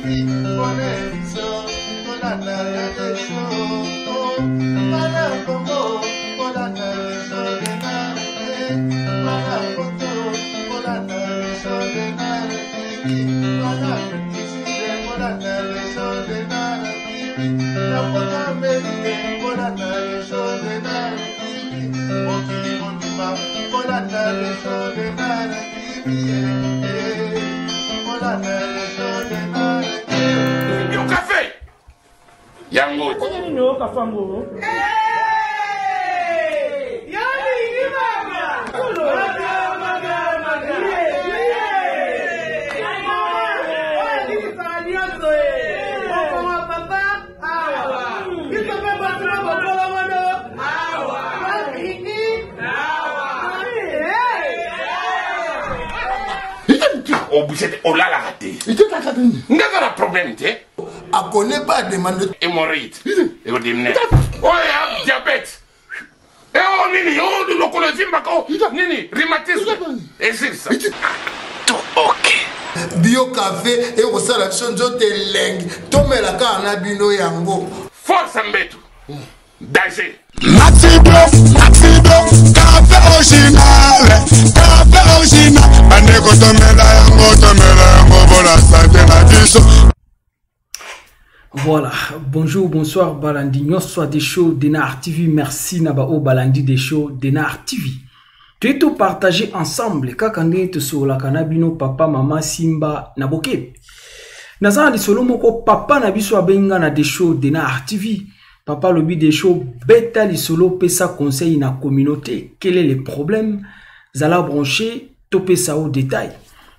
Yo café yango nini o kafe yango obuse te olalaka te ngaka na problème te akone pas demande hémorroïde ekodimine oyo ya diabète eo nini o lokolo evimbaka o nini rhumatisme esilisa tout ok bio cafe ekosala biso nzoto elengi tomela kaka na bino yango force mbetu danger Maxi Bio, Maxi Bio, café original, café original. Bandeko tomela yango, tomela yango bona sante na biso. Voilà, bonjour, bonsoir, Balandi nyonso des shows Denar TV. Merci na ba o Balandi des shows Denar TV. Tu tout partager ensemble kaka ndenge tosololaka na bino papa mama Simba na bokebi. Naza na lisolo moko papa na biso abengi nga na des shows Denar TV. Papa alobi des shows beta lisolo pesa conseil na communauté. Quel est le problème? Zala branché topesa yo détail.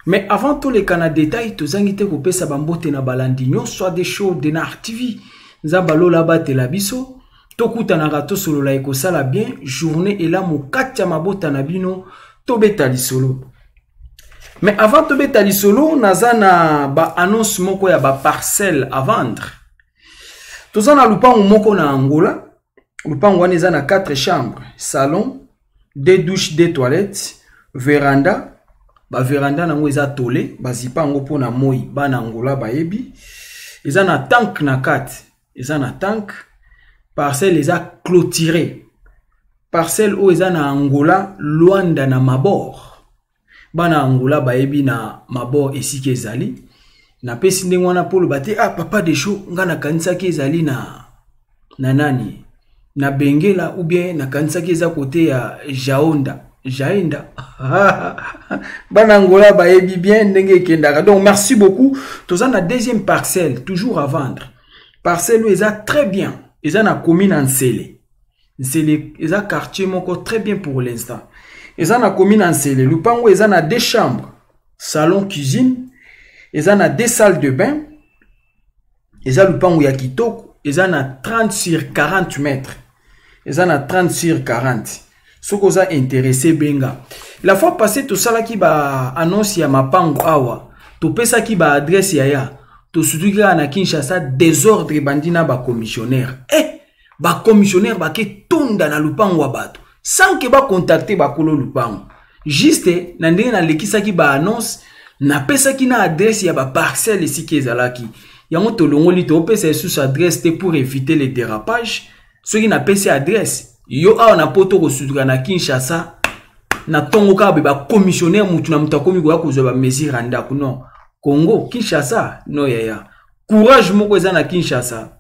Mais avant toleka na détail tozangi te kopesa bambote na balandi nyonso ya des shows Denar TV. Nzambe alola abatela biso. Tokutanaka tosolola ekosala bien journée elamu kati ya mabota na bino tobeta lisolo. Mais avant tobeta lisolo naza na ba annonce moko ya ba parcelle à vendre. Toza na lupango moko na Angola. Lupango wana eza na 4 chambres, salon, 2 douches, 2 toilettes, veranda. Ba veranda nango eza tole, bazipa yango mpo na moi, bana Angola bayebi. Eza na tank na kati, eza na tank. Parcelle eza clôturée. Parcelle oyo eza na Angola, Luanda na Mabor. Bana Angola bayebi na Mabor esika ezali. Napesi ndenge wana mpo loba te, ah papa Desho, nga nakanisaki ezali na na nani? Na Benguela ou bien nakanisaki eza kote ya Jaonda. Jaenda. Bana Angola bayebi bien ndenge ekendaka. Donc merci beaucoup. Toza na deuxième parcelle toujours à vendre. Parcelle oyo eza très bien. Eza na commune ya Nsele. Nsele eza quartier moko très bien pour l'instant. Eza na commune ya Nsele. Lupango eza na 2 chambres, salon, cuisine. Eza na 2 salles de bain. Eza lupango ya kitoko. Eza na 30 sur 40 mètres. Eza na 30 sur 40. Soki oza intéressé benga. La fois passée tosalaki ba annonce ya mapango awa. Topesaki ba adresse ya ya. Tosutuki kaka na Kinshasa désordre ebandi na ba commissionnaire. Ba commissionnaire bake tonda na lupango ya bato sans que ba contacter bakolo lupango. Juste na ndenge nalekisaki ba annonce, napesaki na adresse ya ba parcelle esika ezalaki. Yango tolongoli topesa lisusu adresse te pour éviter le dérapage. Soki napesi adresse yo awa na poto kosutuka na Kinshasa na tongo kaka be ba commissionnaire mutu na mutu akomi koya kozwa ba mesure ya ndako. Non, Congo Kinshasa no yaya, courage moko eza na Kinshasa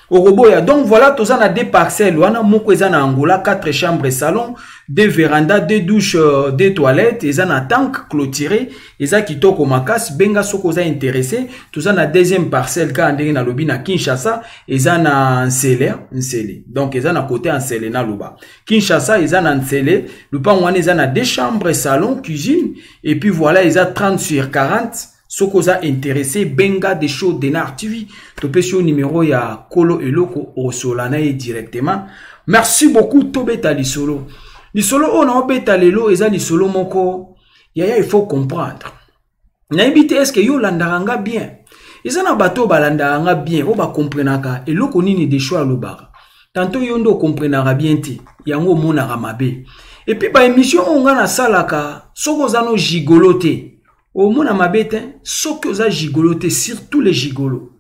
okoboya. Donc voilà, toza na 2 parcelles wana, moko eza na Angola, 4 chambres salon, 2 vérandas, 2 douches, 2 toilettes, eza na tank clôturé, eza kitoko makasi. Benga soki oza intéressé. Toza na deuxième parcelle kaka ndenge nalobi na Kinshasa, eza na Nsele, Nsele. Donc eza na côté ya Nsele naloba. Kinshasa eza na Nsele, lupango wana eza na 2 chambres salon, cuisine et puis voilà, eza 30 sur 40. Soki oza intéressé, benga des shows Denar TV. Topesi yo numéro ya kolo eloko osola na ye directement. Merci beaucoup tobeta lisolo. Lisolo oyo na obeta lelo eza lisolo moko yaya, il faut comprendre. Nayebi te est-ce que yo olandaka nga bien? Eza na bato oyo balandaka nga bien, oyo bakomprenaka eloko nini des shows alobaka. Tantôt yo nde okomprenaka bien te, yango omonaka mabe. Et puis ba émission oyo nga nasalaka, soki oza no gigolo te, Omona mabe te soki oza gigolo te, surtout les gigolo.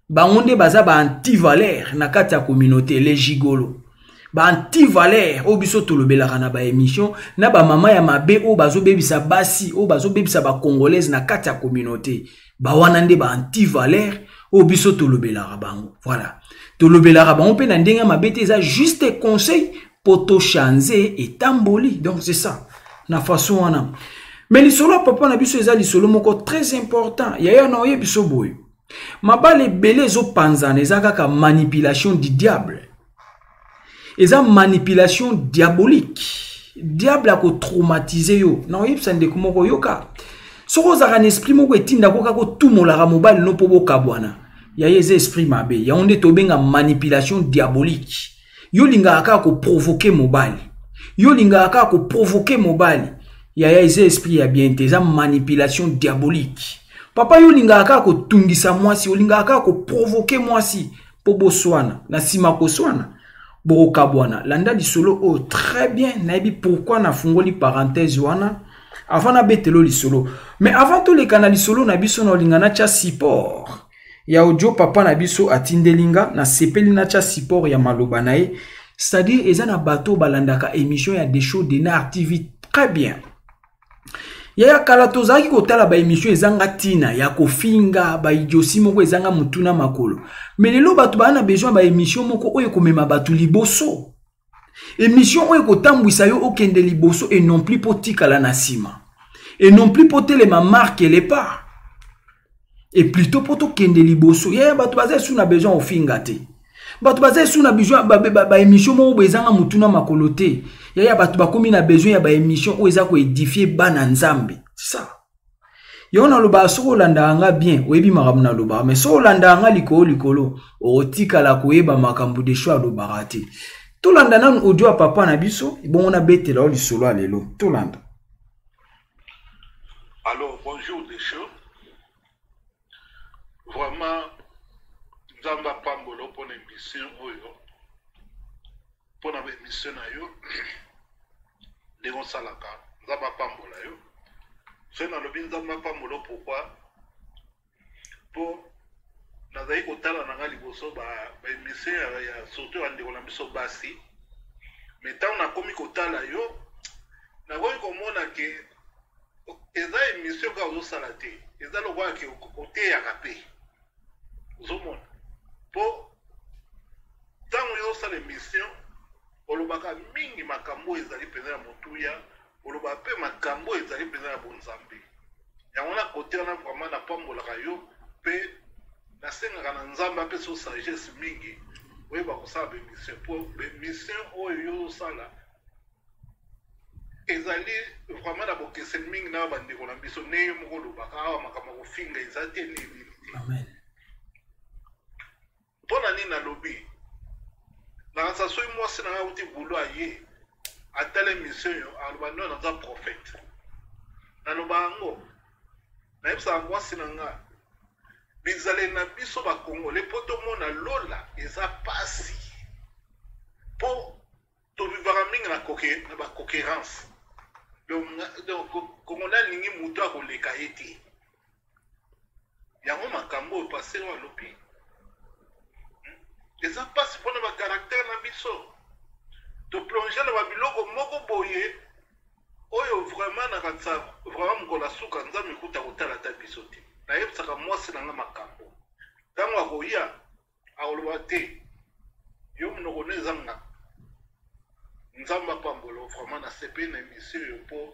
Bango nde baza ba anti-valeur na kati ya communauté, les gigolo. Ba anti-valeur oyo biso tolobelaka na ba émission na ba mama ya mabe oyo bazobebisa basi, oyo bazobebisa ba congolaise na kati ya communauté. Ba wana nde ba anti-valeur oyo biso tolobelaka bango. Voilà. Tolobelaka bango mpe na ndenge ya mabe te, eza juste conseil po to changer etamboli. Donc c'est ça. Na façon wana. Mais lisolo ya papa na biso eza lisolo moko très important. Yaya na oyebi biso boye. Mabala ebele ezopanzana eza kaka manipulation du diable. Eza manipulation diabolique. Diable akotraumatize yo. Na oyebisa ndeko moko yoka. Soki ozalaka na esprit moko etinda ko kaka otumolaka mobali no mpo bokabwana. Yaya eza esprit mabe. Yango nde tobenga manipulation diabolique. Yo lingaka kaka koprovoke mobali. Yo lingaka kaka koprovoke mobali. Yaya eza esprit ya bien te, eza manipulation diabolique. Papa yo lingaka kaka kotungisa mwasi, olingaka kaka koprovoke mwasi mpo boswana. Na nsima koswana bokokabwana. Landa lisolo oyo très bien, nayebi pourquoi nafungoli parenthèse wana avant nabetelo lisolo. Mais avant toleka na lisolo na biso, na olinga natya support ya audio papa na biso atindeli nga, nasepeli natya support ya maloba na ye. C'est-à-dire eza na bato balandaka émission ya Desho Denard TV très bien. Yaya kala tozalaki kotala ba émission ezanga tina ya kofinga ba idiotie moko ezanga mutu na makolo. Mais lelo bato baa na besoin ba émission moko oyo ekomema bato liboso. Émission oyo ekotambwisa yo okende liboso et non plus po tikala na nsima. Et non plus po telema marque le pas. Et plutôt po tokende liboso. Yaya bato baza esu na besoin ofinga te. Bato baza esu na besoin ba émission moko boye ezanga mutu na makolo te. Yaya bato bakomi na besoin ya ba émission oyo eza koédifier bana Nzambe. C'est ça. Yo nalobaka soki olandaka nga bien, oyebi makambo nalobaka, mais soki olandaka nga likolo likolo, okotikala koyeba makambo Desho alobaka te. Tolanda nanu audio ya papa na biso, bongo nabetela yo lisolo ya lelo. Tolanda. Alors, bonjour Desho. Vraiment, Nzambe apambola mpona émission oyo, mpona ba émission na yo ndenge osalaka. Nzambe apambola yo. Soki nalobi Nzambe apambola pourquoi? Po nazali kotala na nga liboso ba émission ya surtout ya ndeko na biso basi, mais ntango nakomi kotala yo, nakoki komona ke eza émission kaka ozosala te, eza lokola ke oteyaka pe. Ozomona po ntango yo osala émission olobaka mingi makambo oyo ezali mpenza ya motuya, olobaka mpe makambo oyo ezali mpenza ya bonzambe. Yango na kote wana vraiment napambolaka yo mpe nasengaka na Nzambe apesa yo sagesse mingi oyeba kosala ba émission, po ba émission oyo yo osala ezali vraiment na bokeseni mingi na bandeko na biso. Ndenge yo moko olobaka awa makambo ya kofinga eza te, nini nini te. Amen. Mpona nini nalobi? Nakanisa soki mwasi na ngai auti boulot aye atala émission oyo, aloba non, naza prophète. Naloba yango, nayebisaka mwasi na ngai bizaleli na biso ba Congolais po tomona lola eza pasi, po tovivaka mingi na koke, na ba cohérence. Donc, Congolais alingi moto akoleka ye te. Yango makambo oyo pasteur oyo alobi eza pasi mpona ba caractère na biso. Toplonge na ba biloko moko boye oyo vraiment nakanisa vraiment mokolo ya suka Nzambe ekuta kotala ata biso te. Nayebisaka mwasi na nga makambo, ntango akoya akoloba te, yo monoko no eza nga. Nzambe apambola vraiment, nasepeli na émission oyo mpo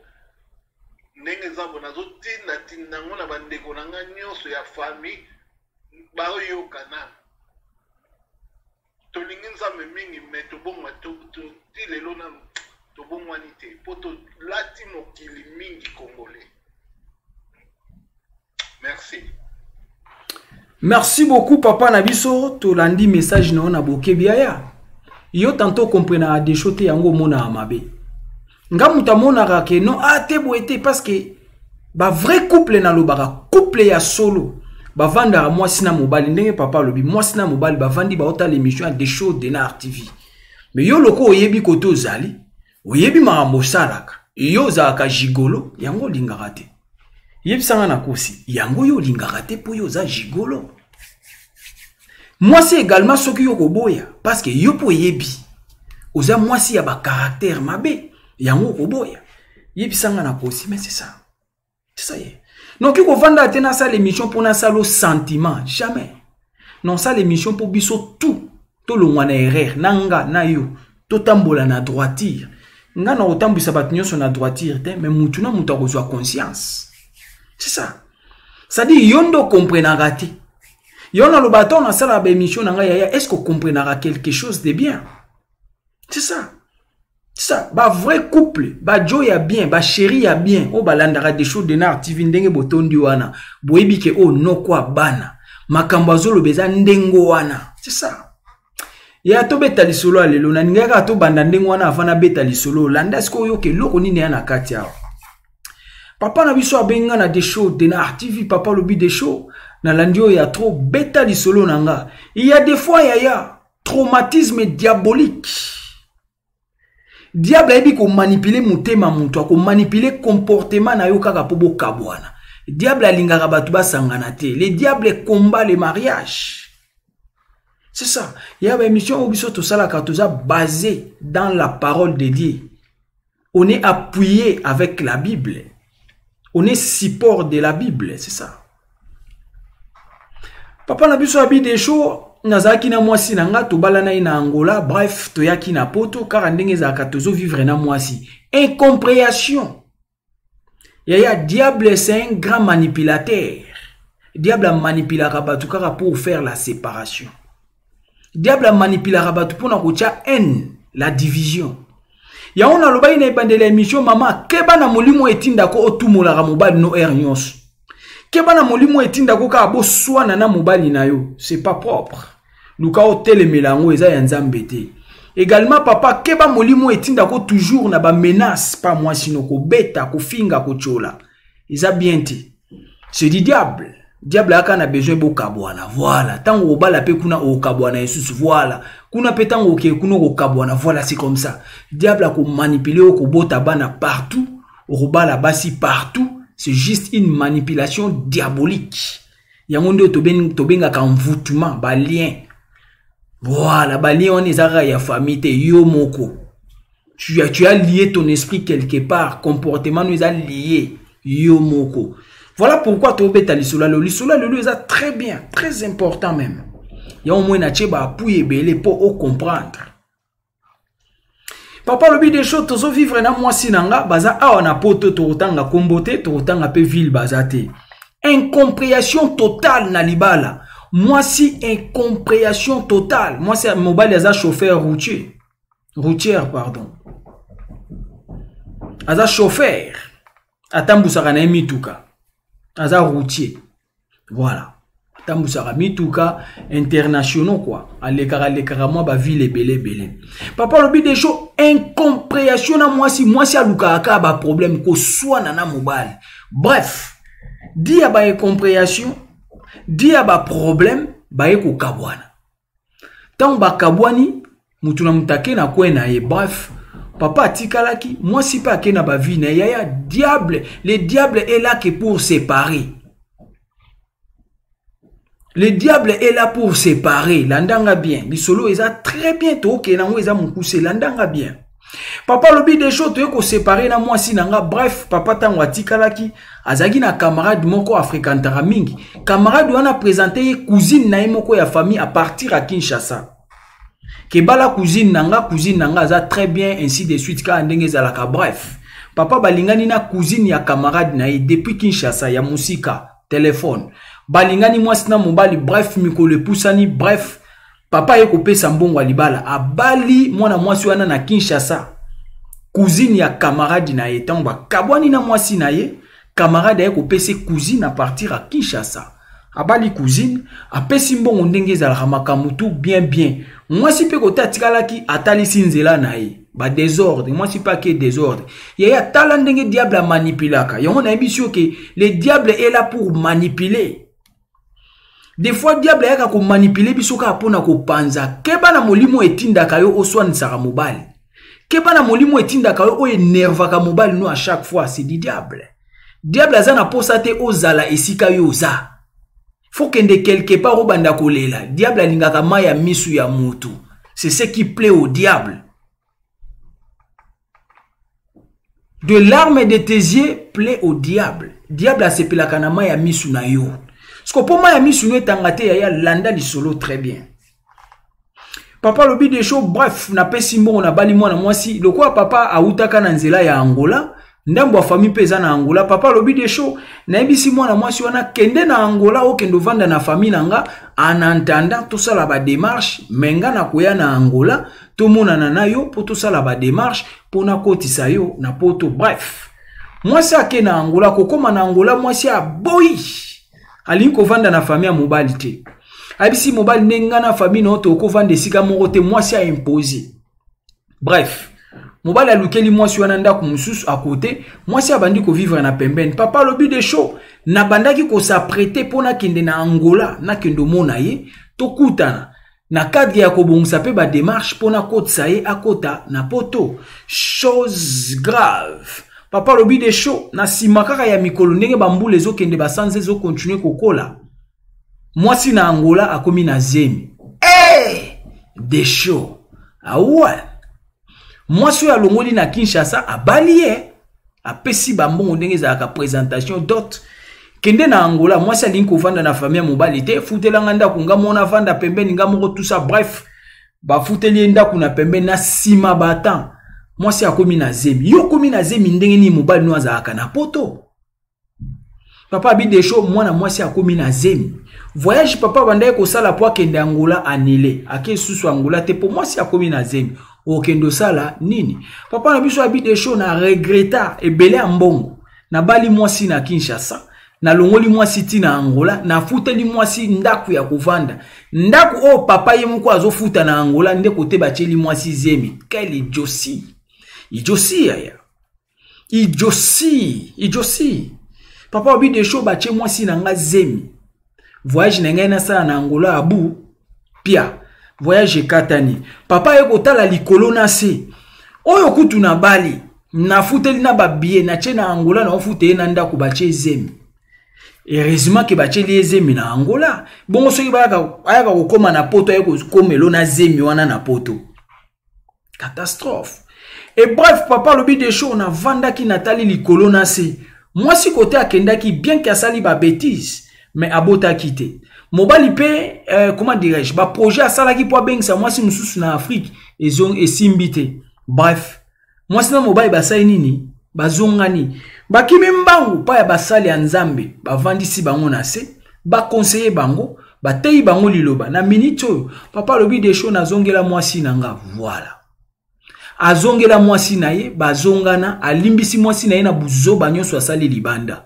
ndenge eza boye, nazotindatinda yango na bandeko na nga nyonso ya famille bayoka nanu. Tolingi Nzambe mingi, mais tobongwa ti lelo nanu tobongwani te, mpo tolati mokili mingi congolais. Merci. Merci beaucoup papa na biso, tolandi message na yo na bokebi. Yaya yo tantôt comprenaka Desho te, yango omonaka mabe. Nga moto amonaka ke non, ah te boye te, parce que ba vrai couple nalobaka couple ya solo bavandaka mwasi na mobali, ndenge papa alobi mwasi na mobali bavandi baotala émission ya Desho Denard TV. Mais yo loko oyebi kote ozali, oyebi makambo osalaka, yo ozalaka gigolo, yango olingaka te. Yebisa nga nakosi. Yango yo olingaka te mpo yo oza gigolo. Mwasi également soki yo koboya parce que yo mpo oyebi oza mwasi ya ba caractère mabe, yango okoboya. Yebisa nga nakosi, mais c'est ça. C'est ça ye. Noki kovanda te nasala émission mpo nasala sentiment, jamais. Non, sala émission mpo biso tout tolongwa na erreur na nga na yo, totambola na droiture. Nga na kotambwisa bato nyonso na droiture te, mais mutu na mutu akozwa conscience. C'est ça. C'est-à-dire yo nde okomprenaka te. Yo naloba ata nasalaka ba émission na ngai yaya, est-ce que okomprenaka quelque chose de bien? C'est ça. C'est ça. Ba vrai couple, ba jo ya bien, ba chéri ya bien, oyo balandaka des shows de Nar TV ndenge botondi wana, boyebi ke oyo noko ya bana, makambo azoloba eza ndenge wana. C'est ça. Ya tobeta lisolo ya lelo, nalingaki kaka tobanda ndenge wana avant nabeta lisolo. Landa sikoyo oyoka eloko nini ya na kati awa. Papa na biso abenga na des shows de Nar TV, papa lobi des shows, nalandi oyo ya trop, beta lisolo na nga. Il y a des fois yaya, traumatisme diabolique. Diable ayebi komanipuler motema moto, akomanipuler comportement na yo kaka po bokabwana. Diable alingaka bato basangana te. Le diable combat le mariage. C'est ça. Il y a une émission où biso tosalaka toza basé dans la parole de Dieu. On est appuyé avec la Bible. On est support de la Bible, c'est ça. Papa na biso abi des choses, nazalaki na mwasi na nga, tobalana ye na Angola, bref, toyaki na poto, kaka ndenge ezalaka tozo vivre na mwasi. Incompréhension. Yaya, diable c'est un grand manipulateur. Diable manipulaka bato kaka pour faire la séparation. Diable manipulaka bato mpona kotia haine, la division. Yango nalobaki na ebandeli ya émission, mama, keba na molimo etindako otumolaka mobali no air nyonso. Keba na molimo etindako kaka boswana na mobali na yo, c'est pas propre. Luka otelemela yango eza ya Nzambe te. Également papa, keba molimo etindako toujours na ba menace pa mwasi no kobeta, kofinga, kotiola. Eza bien te. C'est du diable. Diable aka na besoin bokabwana. Voilà, tango obala pe kuna okabwana Yesus, voilà. Kuna pe tango oke kuna okabwana, voilà, c'est comme ça. Diable ako manipuler okobota bana partout, okobala basi partout, c'est juste une manipulation diabolique. Yango nde tobengaka envoûtement, ba lien. Voilà, ba lien wana ezalaka ya famille te, yo moko. Tu as lié ton esprit quelque part, comportement nous a lié yo moko. Voilà pourquoi tobeta lisolo lelo. Lisolo lelo eza très bien, très important même. Ya au moins na tie ba appui ebele po o comprendre. Papa lobi des choses tozo vivre na mwasi na nga baza awa na poto tokotanga kombo te, tokotanga pe ville baza te. Incompréhension totale na libala. Mwasi incompréhension totale. Mwasi mobali aza chauffeur routier. Routière pardon. Aza chauffeur. Atambusaka na ye mituka. Aza routier. Voilà. Atambusaka mituka internationaux quoi. Alekaka lekaka mwa ba ville ebele ebele. Papa lobi des choses incompréhension na mwasi, mwasi alukaka kaka ba problème koswana na mobali. Bref, di ya ba incompréhension, di ya ba problème ba ye kokabwana. Tango bakabwani, mutu na mutu ake na coin na ye. Bref, papa atikalaki, mwasi pe ake na ba vie na ye. Yaya, diable, le diable est là que pour séparer. Le diable est là pour séparer. Landanga bien. Lisolo eza très bien toke nango eza mukuse. Landanga bien. Papa lobi des choses toye ko séparer na mwasi na nga. Bref, papa tango atikalaki, azalaki na camarade moko afrikantaka mingi. Camarade wana présenté ye cousine na ye moko ya famille à partir à Kinshasa. Kebala cousine na nga, cousine na nga aza très bien, ainsi de suite kaka ndenge ezalaka. Bref, papa balingani na cousine ya camarade na ye depuis Kinshasa ya musika, téléphone. Balingani mwasi na mobali, bref mikolo epusani, bref papa ye kopesa mbongo ya libala, abali mwana mwasi wana na Kinshasa, cousine ya camarade na ye. Tango bakabwani na mwasi na ye, camarade aye kopesa cousine à partir à Kinshasa. Abali cousine, apesi mbongo ndenge ezalaka makambo tout bien bien. Mwasi pe kota atikalaki atalisi nzela na ye. Ba désordre, mwasi pe ake désordre. Yaya tala ndenge diable amanipulaka. Yango nayebisi yo ke le diable est là pour manipuler. Des fois diable ayaka ko manipuler biso kaka mpona kopanza. Keba na molimo etindaka yo oswanisaka mobali. Keba na molimo etindaka yo oyo énervaka mobali no à chaque fois, c'est du diable. Diable aza na posa te ozala esika yo oza. Faut kende quelque part obanda kolela. Diable alingaka mai ya misu ya mutu. C'est ce qui plaît au diable. De larmes de tes yeux plaît au diable. Diable asepelaka na mai ya misu na yo. Siko po mai ya misu no etanga te yaya landa lisolo très bien. Papa alobi de show bref napesi mbongo nabali mwana mwasi lokola papa awutaka na nzela ya Angola ndambo ya famille mpe eza na Angola. Papa alobi de show nayebisi mwana mwasi wana kende na Angola okende ovanda na famille na nga en attendant tosala ba démarche me nga nakoya na Angola tomonana na yo mpo tosala ba démarche mpo nakotisa yo na poto. Bref mwasi ake na Angola, kokoma na Angola mwasi aboyi alingi kovanda na famille ya mobali te. Ayebisi mobali nde nga na famille na yo tokovanda esika moko te, mwasi a impose. Bref mobali alukeli mwasi wana ndako mosusu akote, mwasi abandi kovivre na pembeni. Papa alobi de show nabandaki kosaprete mpo nakende na Angola, nakende omona ye tokutana na cadre ya kobongisa mpe bademarche mpo nakotisa ye akota na poto. Chose grave, papa alobi de show na nsima kaka ya mikolo ndenge bambula ezokende basanza ezokontinue kokola, mwasi na Angola akomi na zemi. Hey! De show awa mwasi oyo alongoli na Kinshasa abali ye, apesi bambongo ndenge ezalaka présentation dot kende na Angola. Mwasi alingi kovanda na famille ya mobali te, futelanga ndako nga mona vanda pembeni nga moko tout ça. Bref bafuteli ye ndako na pembeni. Na nsima batan mwasi akomi na zemi. Yo okomi na zemi ndenge nini mobali no azalaka na poto? Papa abi desho mwana mwasi akomi na zemi. Voyage papa abandaki kosala po akende Angola annulé, ake susu Angola te po mwasi akomi na zemi. Okende osala nini? Papa na biso abi desho na regreta ebele ya mbongo. Nabali mwasi na Kinshasa, nalongoli mwasi ti na Angola, nafuteli mwasi ndako ya kovanda. Ndako oyo papa ye moko azofuta na Angola nde kote batieli mwasi zemi. Quelle idiotie! Idiotie yaya. Idiotie, idiotie. Papa obi de show batie mwasi na nga zemi. Voyage na ngai nasala na Angola abu pia. Voyage ekatani. Papa ye kotala likolo na se. Oyo kutu na bali nafuteli na ba billet na tie na Angola na ofute ye na ndako batie zemi. Heureusement ke batieli ye zemi na Angola. Bongo soki bayaka ayaka kokoma na poto aye kokomelo na zemi wana na poto. Catastrophe. Et bref, papa alobi de show na vandaki natali likolo na se. Mwasi kote akendaki bien que asali ba bêtises, mais abotaki te. Mobali pe comment dirais-je, ba projet asalaki po abengisa mwasi mosusu na Afrique ezong esimbi te. Bref, mwasi na mobali basali nini? Bazongani. Bakimi mbangu pa ya basali ya Nzambe, bavandisi bango na se, ba conseiller bango, bateyi bango liloba. Na minute oyo, papa alobi de show nazongela mwasi na nga. Voilà. Azongela mwasi na ye, bazongana, alimbisi mwasi na ye na buzoba nyonso asali libanda.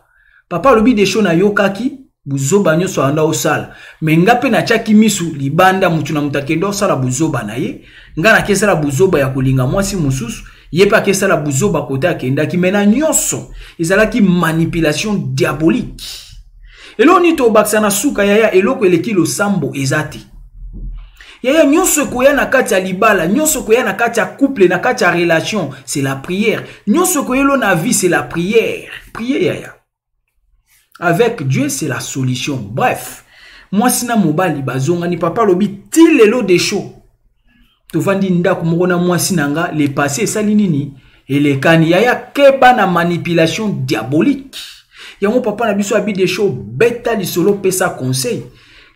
Papa alobi de show nayokaki buzoba nyonso anda osala, me nga pe natiaki misu libanda, mutu na mutu akende osala buzoba na ye, nga nakesala buzoba ya kolinga mwasi mosusu, ye pe akesala buzoba kote akendaki, me na nyonso ezalaki manipulation diabolique. Eloko nini tobakisa na suka yaya, eloko eleki losambo eza te. Yaya, nyonso ekoya na kati ya libala, nyonso ekoya na kati ya couple, na kati ya relation, c'est la prière. Nyonso ekoyelo na vie, c'est la prière. Prier yaya. Avec Dieu, c'est la solution. Bref, mwasi na mobali bazongani, papa alobi ti lelo de show. Tovandi ndako moko na mwasi na nga, le passé esali nini? Elekani. Yaya, keba na manipulation diabolique. Yango papa na biso abi de show, beta lisolo, pesa conseil.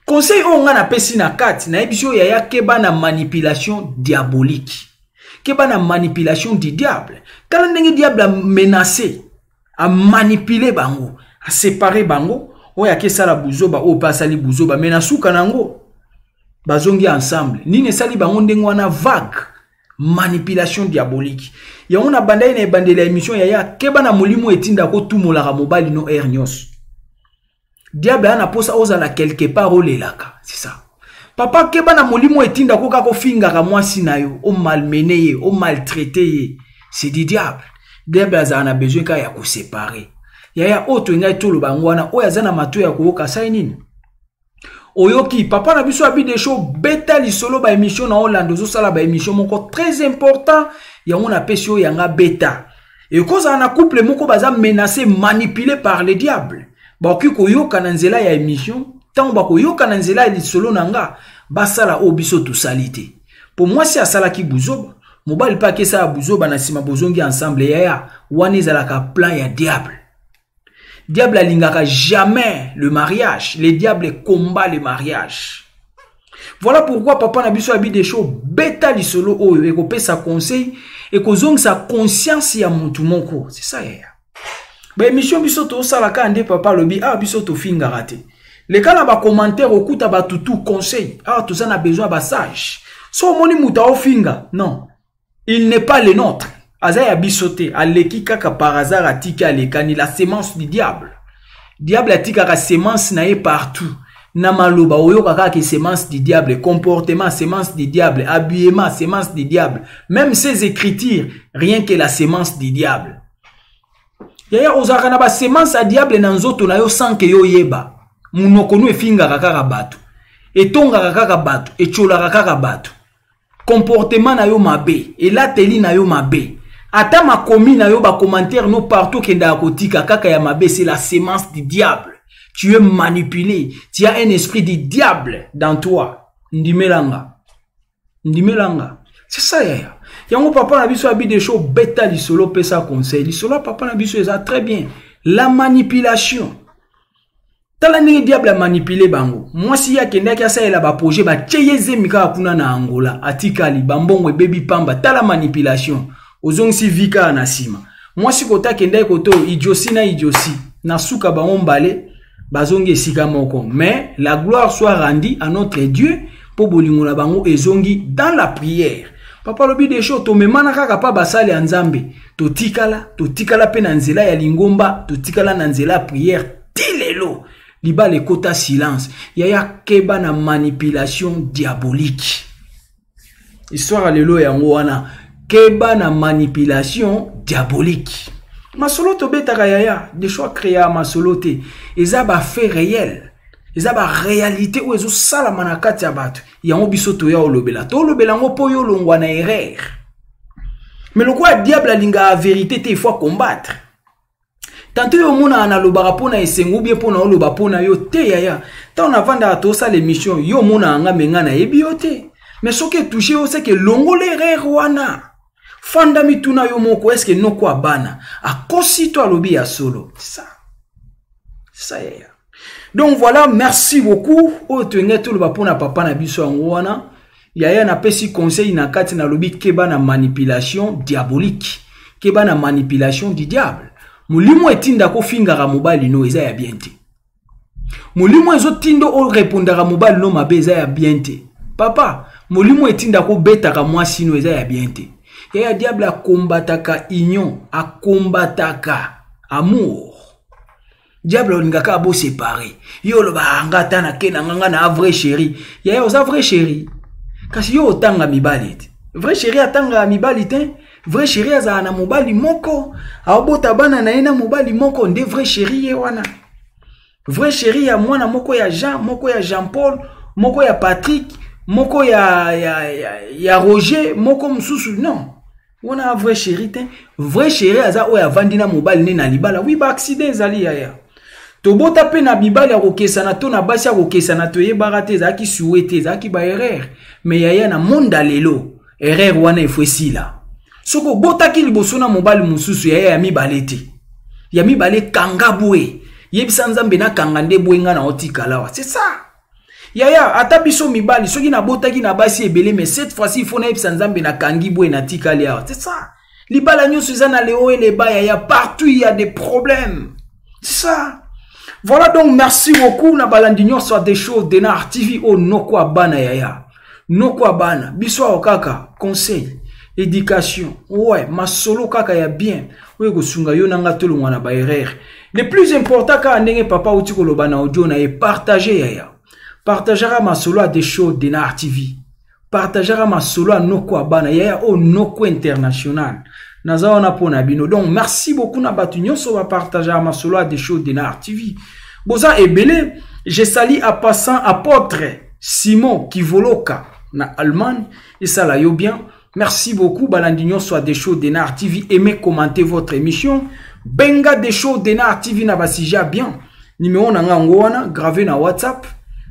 Conseil oyo nga napesi na kati, nayebisi oyo yaya, keba na manipulation diabolique. Keba na manipulation du diable. Tala ndenge diable a menacé, a manipuler bango, a séparer bango, oyo akesala buzoba, oyo pe asali buzoba, mais na suka nango bazongi ensemble. Nini esali bango ndenge wana vague, manipulation diabolique. Yango na bandai na ebandeli ya émission yaya, keba na molimo etinda ko tumolaka mobali no air nyonso. Diable ana posa ozala quelque part olelaka, c'est ça. Papa keba na molimo etinda ko kaka ofingaka mwasi na yo, o malmener ye, o maltraiter ye, c'est du diable. Diable azala na besoin kaka ya ko séparer. Yaya oyo tolingai toloba yango wana, oyo aza na mato ya koyoka asali nini? Oyoki papa na biso abi de show, beta lisolo ba émission na Hollande, ozosala ba émission moko très important, yango napesi oyo yanga beta. Ekozala na couple moko baza menacé, manipulé par le diable. Bakoki koyoka na nzela ya émission, ntango bakoyoka na nzela ya lisolo na nga, basala oyo biso tosali te. Po mwasi asalaki buzoba, mobali mpe akesala buzoba, na nsima bozongi ensemble. Yaya, wana ezalaka plan ya diable. Diable alingaka jamais le mariage. Le diable combat le mariage. Voilà pourquoi papa na biso abi des choses beta lisolo oyo ekopesa conseil, ekozongisa conscience ya mutu moko. C'est ça yaya. Ba émission biso tosalaka nde papa alobi, ah biso tofingaka te. Leka na ba commentaire okuta ba tutu conseil. Ah toza na besoin ba sage. So omoni mutu aofinga, non. Il n'est pas le nôtre. Aza ya biso te, aleki kaka par hasard atiki alekani, la semence du diable. Diable atikaka semence na ye partout. Na maloba oyoka kaka ke semence du diable, comportement semence du diable, habillement semence du diable, même ses écritures, rien que la semence du diable. Yaya, ozalaka na ba semence ya diable na nzoto na yo sans que yo oyeba. Munoko nu efingaka kaka bato, etongaka kaka bato, etiolaka kaka bato. Comportement na yo mabe, elateli na yo mabe, ata makomi na yo, ba commentaire no partout okendaka kotika kaka ya mabe, c'est la semence du diable. Tu es manipulé, tu as un esprit du diable dans toi. Ndimelanga, ndimelanga, c'est ça yaya. Yango papa na biso abi des choses beta lisolo pesa conseil. Lisolo papa na biso eza très bien. La manipulation. Tala ndenge diable a manipulé bango. Mwasi ye akendaki asalela ba projet, ba tie ye zemi kaka kuna na Angola, atikali ba mbongo ebebi pamba. Tala manipulation. Ozongisi vie kaka na nsima. Mwasi kota akendaki koto idiosi na idiosi. Na suka bango mbale bazongi esika moko. Mais la gloire soit rendue à notre Dieu po bolingo na bango ezongi dans la prière. Papa lobi des choses tomemana kaka pa basali ya Nzambe. Totikala, totikala pe na nzela ya lingomba, totikala na nzela ya prière ti lelo. Libala ekota silence. Yaya, keba na manipulation diabolique. Histoire ya lelo yango wana, keba na manipulation diabolique. Masolo tobetaka yaya, des choix créa masolo te. Eza ba fait réel. Eza ba réalité oyo ezosalama na kati ya bato. Yango biso toya olobela. Tolobela yango po yo longwa na erreur. Mais lokola diable alingaka vérité te, il faut combattre. Tantôt yo mona na lobaka pona esengo ou bien pona oloba pona yo te yaya. Tant na vanda to sala émission, yo mona nga menga na yebi yo te. Mais soki touché yo c'est que longole erreur wana. Fanda mituna yo moko, est-ce que noko abana akosi to alobi ya solo? Ça. Ça yaya. Donc voilà, merci beaucoup. Oyo toyenge toloba pona papa na biso yango wana. Yaya napesi conseil na kati na lobi keba na manipulation diabolique. Keba na manipulation du diable. Molimo etinda ko fingaka mobali no eza ya bien te. Molimo ezotinda o répondaka mobali no mabe eza ya bien te. Papa, molimo etinda ko betaka mwasi no eza ya bien te. Yaya, diable akombataka union, akombataka amour. Diable olingaka abo séparer. Yo oloba nga ata na ke na nga, nga na vrai chéri. Yaya, oza vrai chéri. Kasi yo otanga mibali te. Vrai chéri atanga mibali te. Vrai chéri azala na mobali moko, aobota bana na ye na mobali moko, nde vrai chéri ye wana. Vrai chéri ya mwana moko ya Jean, moko ya Jean-Paul, moko ya Patrick, moko ya Roger, moko mosusu, non. Wana vrai chéri te. Vrai chéri aza oyo avandi na mobali ne na libala. Oui, ba accident ezali yaya. Tobota pe na mibali ya kokesana to na basi ya kokesana, toyebaka te, ezalaki souhait te, ezalaki ba erreur. Mais yaya, na monde ya lelo, erreur wana efo esila. Soki obotaki liboso na mobali mosusu, yaya, ya mibale te. Ya mibale kanga bwe. Yebisa Nzambe na kanga nde bwe nga na otikala wa. C'est ça. Yaya, ata biso mibali, soki nabotaki na basi ebele, mais cette fois-ci, il faut nayebisa Nzambe na kangi bwe na tikali awa. C'est ça. Libala nyonso eza na leo eleba, yaya, partout il y a des problèmes. C'est ça. Voilà donc, merci beaucoup na balandi nyonso ya des choses de na TV o noko abana yaya. Noko abana, biso awa kaka conseil, éducation, ouais, masolo kaka ya bien. Oyo kosunga yo nanga tolongwa na ba erreur. Le plus important kaka ndenge papa outi koloba na audio na ye, partager yaya. Partagera masolo ya des choses de na TV. Partagera masolo ya noko abana yaya o noko international. Naza wana pona bino. Donc merci beaucoup na batu nyonso ba partagera masolo ya des choses de na TV. Boza ebele, je salue à passant apôtre Simon Kivoloka na Allemagne, et ça la yo bien. Merci beaucoup balandi nyonso ya Desho Denar TV. Aimez, commentez votre émission. Benga Desho Denar TV na ba sujet bien. Numéro na nga ngo wana gravé na WhatsApp.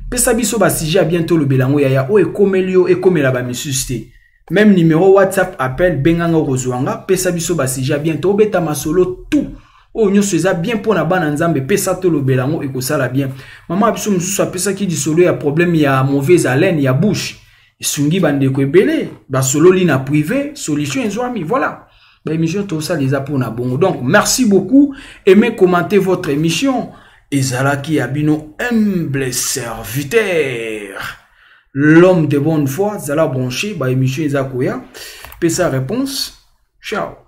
Pesa biso ba sujet bien tolobela ngo yaya o ekomeli yo ekomela ba misusu te. Même numéro WhatsApp appel benga nga okozwa nga pesa biso ba sujet bien tobeta masolo tout. Oyo nyonso eza bien mpo na bana Nzambe pesa tolobela yango ekosala bien. Mama biso mosusu apesaki lisolo ya problème ya mauvaise haleine ya bouche. Esungi bandeko ebele basololi na privé solution ezwami voilà. Ba émission tosala eza mpona bongo. Donc merci beaucoup, aimez, commentez votre émission. Ezalaki ya bino humble serviteur, l'homme de bonne foi. Zala branché, ba émission eza koya. Pesa réponse. Ciao.